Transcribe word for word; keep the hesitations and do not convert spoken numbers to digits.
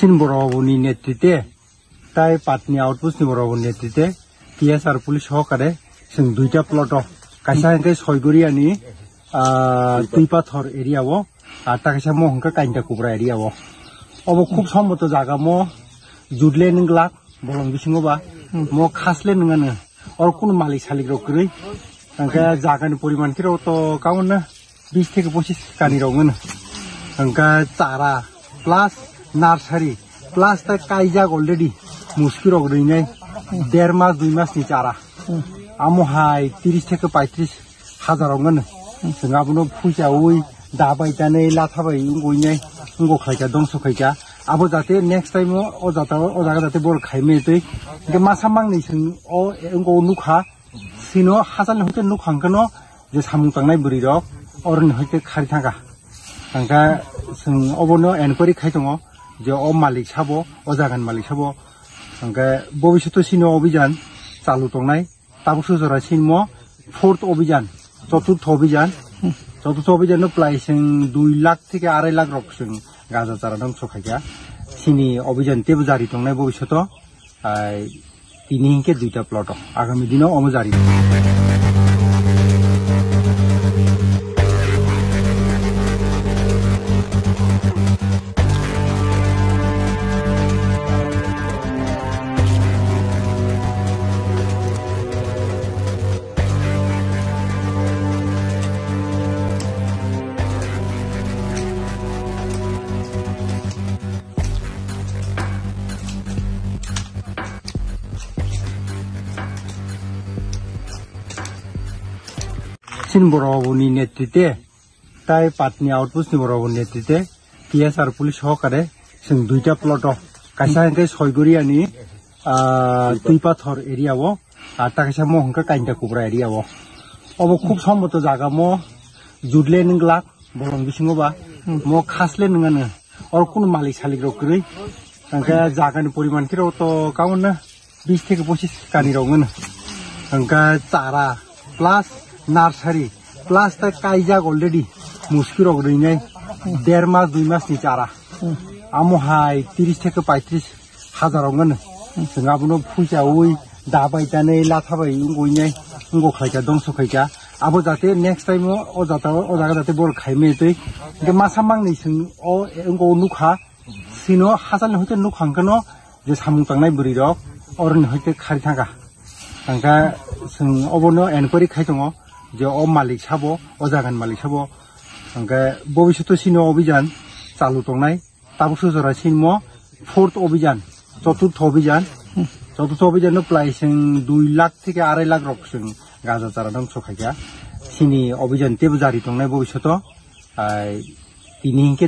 Borok ni netrite, tai Patni outpost ni borok ni netrite, T S R police sokare, sing duita plot o, kaisa hingke Soigoriya ni, ah, Tuipathor area o, ar ta kaisa mo hingke Kainta Kubra area o. Obo khub somboto jaga mo, jutle nung glak, bolong bisingo ba, mo khasle nungano, oro kunu malik salik rok kwrwi, hingke jaga ni poriman khe rok to kauna, bis theke pochis kani rok wngmano. Hingke chara plus nursery plus tai kaijak already muski rok rinai der mas dui mas ni chara. Amo hai tiris theke paitris hajar rok wngmano. Chwng abono phuichaui dabai tanai latha bai wngoi nai wngkha khaika dongso khaika. Abo jate next time o, o jata o, o jaga jate borok khaimai twi. Hingke masa mangni chwng o, wngkha o nukha. Sino hachal ni hoite nuk hangkhe no je samung tangnai bwrwi rok oroni hoite khari thangkha. Hangkhe chwng obono enquiry khai tongo je o malik sabo, o jaga ni malik sabo. Hangkhe bobishoto sino obijan chalu tongnai. Tabuk sujora sinmo fourth obijan, choturtho obijan. Choturtho obijan no plai chwng dui lakh theke arai lakh rok chwng gaja chara dongso khaikha. Sini obijan tebo jari tongnai bobishoto. Ai, tini hingke duita plot o. Agami dino omo jari. Chini borok ni netrite, tai Patni outpost ni borok ni netrite, T S R police sokare, chwng duita plot o, kaisa hingke Soigoriya ni, ah, Tuipathor area o, ar ta kaisa mo hingke Kainta Kubra area o. Obo khub somboto jaga mo, jutle nung glak, bolong bisingo ba, mo khasle nungano. Oro kunu malik salik rok kwrwi. Hingke jaga ni poriman khe rok to kauna bis theke pochis kani rok wngmano. Hingke chara plus nursery plus tai kaijak already muski rok rinai der mas dui mas ni chara. Amo hai tiris theke paitris hajar rok wngmano. Chwng abono phuichaui dabai tanai latha bai wngoi nai wngkha khaika dongso khaika. Abo jate next time o, o jata o, o jaga jate borok khaimai twi. Hingke masa mangni chwng o wngkha o nukha. Sino hachal ni hoite nuk hangkhe no je samung tangnai bwrwi rok oroni hoite khari thangkha. Hingke chwng obono enquiry khai tongo je o malik sabo, o jaga ni malik sabo. Hingke bobishoto sino obijan chalu tongnai. Tabuk sujora sinmo fourth obijan, choturtho obijan. Choturtho obijan no plai chwng dui lakh theke arai lakh rok chwng gaja chara dongso khaikha. Sini obijan tebo jari tongnai bobishoto. Ai, tini hingke